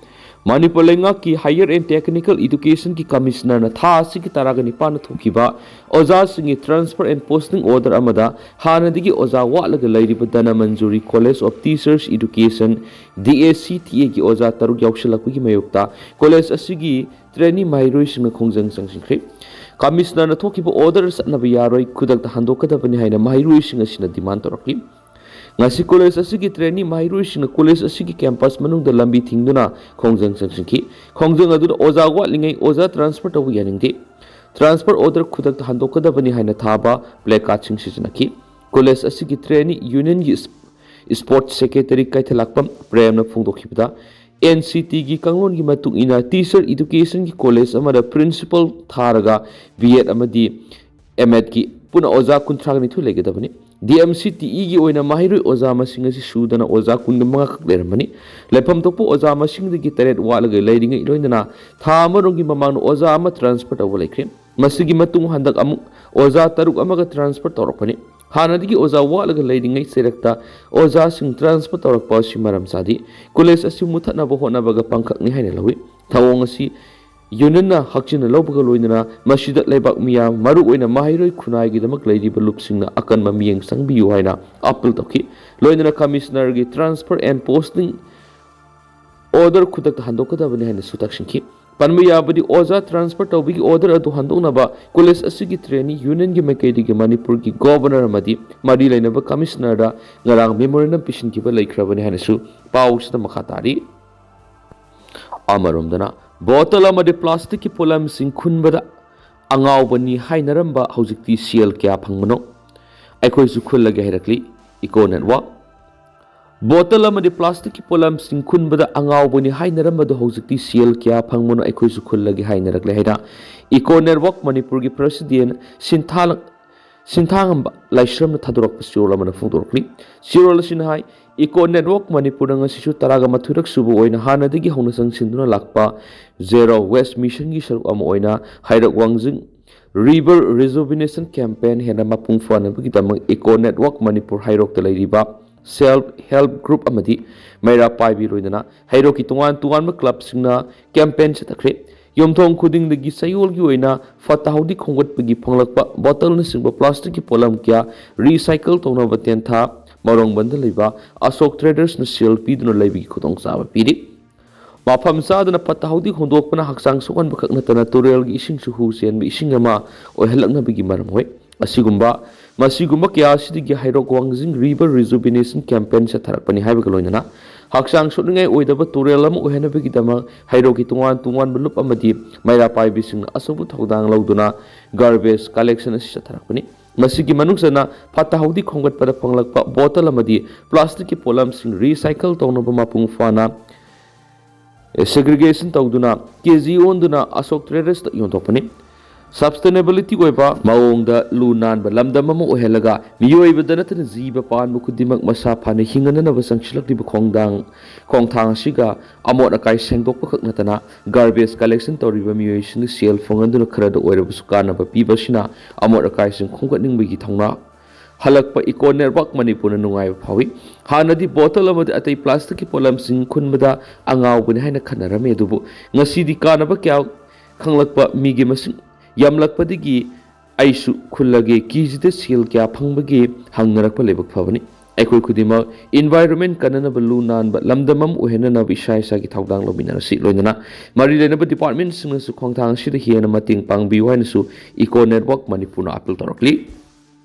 ꯃꯅꯤꯄꯨꯔ ꯂꯩꯉꯥꯛꯀꯤ Higher and Technical Education ꯒꯤ Commissioner ꯅ ꯊꯥ ꯑꯁꯤꯒꯤ ꯇꯔꯥꯒ ꯅꯤꯄꯥꯟꯗ ꯊꯣꯛꯈꯤꯕ ꯑꯣꯖꯥꯁꯤꯡꯒꯤ transfer and posting order ꯑꯃꯗ ꯍꯥꯟꯅꯗꯒꯤ ꯑꯣꯖꯥ ꯋꯥꯠꯂꯒ ꯂꯩꯔꯤꯕ Dhanamanjuri College of Teachers Education, D A C T A ꯒꯤ ꯑꯣꯖꯥ ꯇꯔꯨꯛ ꯌꯥꯎꯁꯤꯜꯂꯛꯄꯒꯤ ꯃꯥꯌꯣꯛꯇ college ꯑꯁꯤꯒꯤ trainee ꯃꯍꯩꯔꯣꯏꯁꯤꯡꯅ ꯈꯣꯡꯖꯪ ꯆꯪꯁꯤꯟꯈ꯭ꯔꯦ꯫ Commissioner ꯅ ꯊꯣꯛꯈꯤꯕ order ꯆꯠꯅꯕ ꯌꯥꯔꯣꯏ, ꯈꯨꯗꯛꯇ ꯍꯟꯗꯣꯛꯀꯗꯕꯅꯤ ꯍꯥꯏꯅ ꯃꯍꯩꯔꯣꯏꯁꯤꯡ ꯑꯁꯤꯅ demand ꯇꯧꯔꯛꯂꯤ꯫ ꯉꯁꯤ college ꯑꯁꯤꯒꯤ trainee ꯃꯍꯩꯔꯣꯏꯁꯤꯡꯅ college ꯑꯁꯤꯒꯤ campus ꯃꯅꯨꯡꯗ ꯂꯝꯕꯤ ꯊꯤꯡꯗꯨꯅ ꯈꯣꯡꯖꯪ ꯆꯪꯁꯤꯟꯈꯤ꯫ ꯈꯣꯡꯖꯪ ꯑꯗꯨꯗ ꯑꯣꯖꯥ ꯋꯥꯠꯂꯤꯉꯩ ꯑꯣꯖꯥ transfer ꯇꯧꯕ ꯌꯥꯅꯤꯡꯗꯦ꯫ Transfer order ꯈꯨꯗꯛꯇ ꯍꯟꯗꯣꯛꯀꯗꯕꯅꯤ ꯍꯥꯏꯅ ꯊꯥꯕ placard ꯁꯤꯡ ꯁꯤꯖꯤꯟꯅꯈꯤ꯫ College ꯑꯁꯤꯒꯤ trainee union ꯒꯤ sports secretary ꯀꯩꯊꯦꯜꯂꯥꯛꯄꯝ ꯄ꯭ꯔꯦꯝꯅ ꯐꯣꯡꯗꯣꯛꯈꯤꯕꯗ, N C T ꯒꯤ ꯀꯥꯡꯂꯣꯟꯒꯤ ꯃꯇꯨꯡ ꯏꯟꯅ teacher education ꯒꯤ college ꯑꯃꯗ principal ꯊꯥꯔꯒ B Ed ꯑꯃꯗꯤ M Ed ꯀꯤ ꯄꯨꯟꯅ ꯑꯣꯖꯥ ꯀꯨꯟꯊ꯭ꯔꯥ ꯅꯤꯊꯣꯏ ꯂꯩꯒꯗꯕꯅꯤ꯫ D M C T E ꯒꯤ ꯑꯣꯏꯅ ꯃꯍꯩꯔꯣꯏ ꯑꯣꯖꯥ ꯃꯁꯤꯡ ꯑꯁꯤ ꯁꯨꯗꯅ ꯑꯣꯖꯥ ꯀꯨꯟꯃꯉꯥ ꯈꯛ ꯂꯩꯔꯝꯕꯅꯤ꯫ ꯂꯩꯐꯝ ꯊꯣꯛꯄ ꯑꯣꯖꯥ ꯃꯁꯤꯡꯗꯒꯤ ꯇꯔꯦꯠ ꯋꯥꯠꯂꯒ ꯂꯩꯔꯤꯉꯩ ꯂꯣꯏꯅꯅ ꯊꯥ ꯑꯃꯔꯣꯝꯒꯤ ꯃꯃꯥꯡꯗ ꯑꯣꯖꯥ ꯑꯃ transfer ꯇꯧꯕ ꯂꯩꯈ꯭ꯔꯦ꯫ ꯃꯁꯤꯒꯤ ꯃꯇꯨꯡ ꯍꯟꯗꯛ ꯑꯃꯨꯛ ꯑꯣꯖꯥ ꯇꯔꯨꯛ ꯑꯃꯒ transfer ꯇꯧꯔꯛꯄꯅꯤ꯫ ꯍꯥꯟꯅꯗꯒꯤ ꯑꯣꯖꯥ ꯋꯥꯠꯂꯒ ꯂꯩꯔꯤꯉꯩ ꯆꯩꯔꯛꯇ ꯑꯣꯖꯥꯁꯤꯡ transfer ꯇꯧꯔꯛꯄ ꯑꯁꯤ ꯃꯔꯝ ꯆꯥꯗꯦ꯫ College ꯑꯁꯤ ꯃꯨꯊꯠꯅꯕ ꯍꯣꯠꯅꯕꯒ ꯄꯥꯡꯈꯛꯅꯤ ꯍꯥꯏꯅ ꯂꯧꯏ꯫ ꯊꯧꯑꯣꯡ ꯑꯁꯤ union ꯅ ꯍꯛꯆꯤꯟꯅ ꯂꯧꯕꯒ ꯂꯣꯏꯅꯅ ꯃꯁꯤꯗ ꯂꯩꯕꯥꯛ ꯃꯤꯌꯥꯝ, ꯃꯔꯨꯑꯣꯏꯅ ꯃꯍꯩꯔꯣꯏ ꯈꯨꯟꯅꯥꯏꯒꯤꯗꯃꯛ ꯂꯩꯔꯤꯕ ꯂꯨꯞꯁꯤꯡꯅ ꯑꯀꯟꯕ ꯃꯤꯠꯌꯦꯡ ꯆꯪꯕꯤꯌꯨ ꯍꯥꯏꯅ appeal ꯇꯧꯈꯤ꯫ ꯂꯣꯏꯅꯅ Commissioner ꯒꯤ transfer and posting order ꯈꯨꯗꯛꯇ ꯍꯟꯗꯣꯛꯀꯗꯕꯅꯤ ꯍꯥꯏꯅꯁꯨ ꯇꯛꯁꯤꯟꯈꯤ꯫ ꯄꯟꯕ ꯌꯥꯕꯗꯤ, ꯑꯣꯖꯥ transfer ꯇꯧꯕꯒꯤ order ꯑꯗꯨ ꯍꯟꯗꯣꯛꯅꯕ college ꯑꯁꯤꯒꯤ trainee union ꯒꯤ ꯃꯥꯏꯀꯩꯗꯒꯤ ꯃꯅꯤꯄꯨꯔꯒꯤ Governor ꯑꯃꯗꯤ ꯃꯔꯤ ꯂꯩꯅꯕ Commissioner ꯗ ꯉꯔꯥꯡ memorandum ꯄꯤꯁꯤꯟꯈꯤꯕ ꯂꯩꯈ꯭ꯔꯕꯅꯤ ꯍꯥꯏꯅꯁꯨ ꯄꯥꯎꯁꯤꯗ ꯃꯈꯥ ꯇꯥꯔꯤ꯫ ꯑꯃꯔꯣꯝꯗꯅ, bottle ꯑꯃꯗꯤ plastic ꯀꯤ ꯄꯣꯠꯂꯝꯁꯤꯡ ꯈꯨꯟꯕꯗ ꯑꯉꯥꯎꯕꯅꯤ ꯍꯥꯏꯅꯔꯝꯕ ꯍꯧꯖꯤꯛꯇꯤ ꯁꯦꯜ ꯀꯌꯥ ꯐꯪꯕꯅꯣ? ꯑꯩꯈꯣꯏꯁꯨ ꯈꯨꯜꯂꯒꯦ ꯍꯥꯏꯔꯛꯂꯤ Eco Network꯫ ꯕꯣꯇꯜ ꯑꯃꯗꯤ ꯄ꯭ꯂꯥꯁꯇꯤꯛꯀꯤ ꯄꯣꯠꯂꯝꯁꯤꯡ ꯈꯨꯟꯕꯗ ꯑꯉꯥꯎꯕꯅꯤ ꯍꯥꯏꯅꯔꯝꯕꯗꯨ ꯍꯧꯖꯤꯛꯇꯤ ꯁꯦꯜ ꯀꯌꯥ ꯐꯪꯕꯅꯣ ꯑꯩꯈꯣꯏꯁꯨ ꯈꯨꯜꯂꯒꯦ ꯍꯥꯏꯅꯔꯛꯂꯦ ꯍꯥꯏꯅ ꯏꯀꯣ ꯅꯦꯠꯋꯥꯔꯛ ꯃꯅꯤꯄꯨꯔꯒꯤ ꯄ꯭ꯔꯁꯤꯗꯦꯟ ꯁꯤꯟꯊꯥ ꯁꯤꯟꯊꯥꯉꯝꯕ ꯂꯥꯏꯁ꯭ꯔꯝꯅ ꯊꯥꯗꯣꯔꯛꯄ ꯆꯦꯔꯣꯜ ꯑꯃꯅ ꯐꯣꯡꯗꯣꯔꯛꯂꯤ꯫ ꯆꯦꯔꯣꯜ ꯑꯁꯤꯅ ꯍꯥꯏ, ꯏꯀꯣ ꯅꯦꯠꯋꯥꯔꯛ ꯃꯅꯤꯄꯨꯔꯗ ꯉꯁꯤꯁꯨ ꯇꯔꯥꯒ ꯃꯥꯊꯣꯏꯔꯛ ꯁꯨꯕ ꯑꯣꯏꯅ ꯍꯥꯟꯅꯗꯒꯤ ꯍꯧꯅ ꯆꯪꯁꯤꯟꯗꯨꯅ ꯂꯥꯛꯄ ꯖꯦꯔꯣ ꯋꯦꯁ ꯃꯤꯁꯟꯒꯤ ꯁꯔꯨꯛ ꯑꯃ ꯑꯣꯏꯅ ꯍꯩꯔꯣꯛ ꯋꯥꯡꯖꯤꯡ ꯔꯤꯚꯔ ꯔꯤꯖꯨꯚꯤꯅꯦꯁꯟ ꯀꯦꯝꯄꯦꯟ ꯍꯦꯟꯅ ꯃꯄꯨꯡ ꯐꯥꯅꯕꯒꯤꯗꯃꯛ ꯏꯀꯣ ꯅꯦꯠꯋꯥꯔꯛ ꯃꯅꯤꯄꯨꯔ ꯍꯩꯔꯣꯛꯇ ꯂꯩꯔꯤꯕ ꯁꯦꯜꯐ ꯍꯦꯜꯞ ꯒ꯭ꯔꯨꯞ ꯑꯃꯗꯤ ꯃꯩꯔꯥ ꯄꯥꯏꯕꯤ ꯂꯣꯏꯅꯅ ꯍꯩꯔꯣꯛꯀꯤ ꯇꯣꯉꯥꯟ ꯇꯣꯉꯥꯟꯕ ꯀ꯭ꯂꯕꯁꯤꯡꯅ ꯀꯦꯝꯄꯦꯟ ꯆꯠꯊꯈ꯭ꯔꯦ꯫ ꯌꯨꯝꯊꯣꯡ ꯈꯨꯗꯤꯡꯗꯒꯤ ꯆꯌꯣꯜꯒꯤ ꯑꯣꯏꯅ ꯐꯠꯇ ꯍꯥꯎꯗꯤ ꯈꯣꯝꯒꯠꯄꯒꯤ ꯐꯪꯂꯛꯄ ꯕꯣꯇꯜꯅꯆꯤꯡꯕ ꯄ꯭ꯂꯥꯁꯇꯤꯛꯀꯤ ꯄꯣꯠꯂꯝ ꯀꯌꯥ ꯔꯤꯁꯥꯏꯀꯜ ꯇꯧꯅꯕ ꯇꯦꯟꯊꯥ ꯃꯔꯣꯡꯕꯟꯗ ꯂꯩꯕ ꯑꯁꯣꯛ ꯇ꯭ꯔꯦꯗꯔꯁꯅ ꯁꯦꯜ ꯄꯤꯗꯨꯅ ꯂꯩꯕꯒꯤ ꯈꯨꯗꯣꯡꯆꯥꯕ ꯄꯤꯔꯤ꯫ ꯃꯐꯝ ꯆꯥꯗꯅ ꯐꯠꯇ ꯍꯥꯎꯗꯤ ꯍꯨꯟꯗꯣꯛꯄꯅ ꯍꯛꯆꯥꯡ ꯁꯣꯛꯍꯟꯕ ꯈꯛ ꯅꯠꯇꯅ ꯇꯨꯔꯦꯜꯒꯤ ꯏꯁꯤꯡꯁꯨ ꯍꯨ ꯆꯦꯟꯕ ꯏꯁꯤꯡ ꯑꯃ ꯑꯣꯏꯍꯜꯂꯛꯅꯕꯒꯤ ꯃꯔꯝ ꯑꯣꯏ꯫ ꯑꯁꯤꯒꯨꯝꯕ ꯃꯁꯤꯒꯨꯝꯕ ꯀꯌꯥ ꯑꯁꯤꯗꯒꯤ ꯍꯩꯔꯣꯛ ꯋꯥꯡꯖꯤꯡ ꯔꯤꯚꯔ ꯔꯤꯖꯨꯚꯤꯅꯦꯁꯟ ꯀꯦꯝꯄꯦꯟ ꯆꯠꯊꯔꯛꯄꯅꯤ ꯍꯥꯏꯕꯒ ꯂꯣꯏꯅꯅ ꯍꯛꯆꯥꯡ ꯁꯣꯛꯅꯤꯡꯉꯥꯏ ꯑꯣꯏꯗꯕ ꯇꯨꯔꯦꯜ ꯑꯃ ꯑꯣꯏꯍꯟꯅꯕꯒꯤꯗꯃꯛ ꯍꯩꯔꯣꯛꯀꯤ ꯇꯣꯉꯥꯟ ꯇꯣꯉꯥꯟꯕ ꯂꯨꯞ ꯑꯃꯗꯤ ꯃꯩꯔꯥ ꯄꯥꯏꯕꯤꯁꯤꯡꯅ ꯑꯆꯧꯕ ꯊꯧꯗꯥꯡ ꯂꯧꯗꯨꯅ ꯒꯥꯔꯕꯦꯖ ꯀꯂꯦꯛꯁꯟ ꯑꯁꯤ ꯆꯠꯊꯔꯛꯄꯅꯤ꯫ ꯃꯁꯤꯒꯤ ꯃꯅꯨꯡ ꯆꯟꯅ ꯐꯠꯇ ꯍꯥꯎꯗꯤ ꯈꯣꯝꯒꯠꯄꯗ ꯐꯪꯂꯛꯄ ꯕꯣꯇꯜ ꯑꯃꯗꯤ ꯄ꯭ꯂꯥꯁꯇꯤꯛꯀꯤ ꯄꯣꯠꯂꯝꯁꯤꯡ ꯔꯤꯁꯥꯏꯀꯜ ꯇꯧꯅꯕ ꯃꯄꯨꯡ ꯐꯥꯅ ꯁꯦꯒ꯭ꯔꯤꯒꯦꯁꯟ ꯇꯧꯗꯨꯅ ꯀꯦ ꯖꯤ ꯑꯣꯟꯗꯨꯅ ꯑꯁꯣꯛ ꯇ꯭ꯔꯦꯗꯔꯁꯇ ꯌꯣꯟꯊꯣꯛꯄꯅꯤ꯫ ꯁꯕꯁꯇꯦꯅꯦꯕꯤꯂꯤꯇꯤ ꯑꯣꯏꯕ ꯃꯑꯣꯡꯗ ꯂꯨ ꯅꯥꯟꯕ ꯂꯝꯗꯝ ꯑꯃ ꯑꯣꯏꯍꯜꯂꯒ ꯃꯤꯑꯣꯏꯕꯗ ꯅꯠꯇꯅ ꯖꯤꯕ ꯄꯥꯟꯕ ꯈꯨꯗꯤꯡꯃꯛ ꯃꯁꯥ ꯐꯅ ꯍꯤꯡꯅꯅꯕ ꯆꯪꯁꯤꯜꯂꯛꯂꯤꯕ ꯈꯣꯡꯗꯥꯡ ꯈꯣꯡꯊꯥꯡ ꯑꯁꯤꯒ ꯑꯃꯣꯠ ꯑꯀꯥꯏ ꯁꯦꯡꯗꯣꯛꯄ ꯈꯛ ꯅꯠꯇꯅ ꯒꯥꯔꯕꯦꯖ ꯀꯂꯦꯛꯁꯟ ꯇꯧꯔꯤꯕ ꯃꯤꯑꯣꯏꯁꯤꯡꯗ ꯁꯦꯜ ꯐꯪꯍꯟꯗꯨꯅ ꯈꯔꯗ ꯑꯣꯏꯔꯕꯁꯨ ꯀꯥꯟꯅꯕ ꯄꯤꯕ ꯑꯁꯤꯅ ꯑꯃꯣꯠ ꯑꯀꯥꯏꯁꯤꯡ ꯈꯣꯝꯒꯠꯅꯤꯡꯕꯒꯤ ꯊꯧꯅꯥ ꯍꯜꯂꯛꯄ ꯏꯀꯣ ꯅꯦꯠꯋꯥꯔꯛ ꯃꯅꯤꯄꯨꯔꯅ ꯅꯨꯡꯉꯥꯏꯕ ꯐꯥꯎꯏ꯫ ꯍꯥꯟꯅꯗꯤ ꯕꯣꯇꯜ ꯑꯃꯗꯤ ꯑꯇꯩ ꯄ꯭ꯂꯥꯁꯇꯤꯛꯀꯤ ꯄꯣꯠꯂꯝꯁꯤꯡ ꯈꯨꯟꯕꯗ ꯑꯉꯥꯎꯕꯅꯤ ꯍꯥꯏꯅ ꯈꯟꯅꯔꯝꯃꯤ, ꯑꯗꯨꯕꯨ ꯉꯁꯤꯗꯤ ꯀꯥꯟꯅꯕ ꯀꯌꯥ ꯈꯪꯂꯛꯄ ꯃꯤꯒꯤ ꯃꯁꯤꯡ ꯌꯥꯝꯂꯛꯄꯗꯒꯤ ꯑꯩꯁꯨ ꯈꯨꯜꯂꯒꯦ, ꯀꯦꯖꯤꯗ ꯁꯦꯜ ꯀꯌꯥ ꯐꯪꯕꯒꯦ ꯍꯪꯅꯔꯛꯄ ꯂꯥꯏꯕꯛ ꯐꯕꯅꯤ꯫ ꯑꯩꯈꯣꯏ ꯈꯨꯗꯤꯡꯃꯛ ꯏꯟꯚꯥꯏꯔꯣꯟꯃꯦꯟ ꯀꯟꯅꯅꯕ ꯂꯨ ꯅꯥꯟꯕ ꯂꯝꯗꯝ ꯑꯃ ꯑꯣꯏꯍꯟꯅꯅꯕ ꯏꯁꯥ ꯏꯁꯥꯒꯤ ꯊꯧꯗꯥꯡ ꯂꯧꯃꯤꯟꯅꯔꯁꯤ꯫ ꯂꯣꯏꯅꯅ ꯃꯔꯤ ꯂꯩꯅꯕ ꯗꯤꯄꯥꯔꯠꯃꯦꯟꯁꯤꯡꯅꯁꯨ ꯈꯣꯡꯊꯥꯡ ꯑꯁꯤꯗ ꯍꯦꯟꯅ ꯃꯇꯦꯡ ꯄꯥꯡꯕꯤꯌꯨ ꯍꯥꯏꯅꯁꯨ ꯏꯀꯣ ꯅꯦꯠꯋꯥꯔꯛ ꯃꯅꯤꯄꯨꯔꯅ ꯑꯥꯄꯤꯜ ꯇꯧꯔꯛꯂꯤ꯫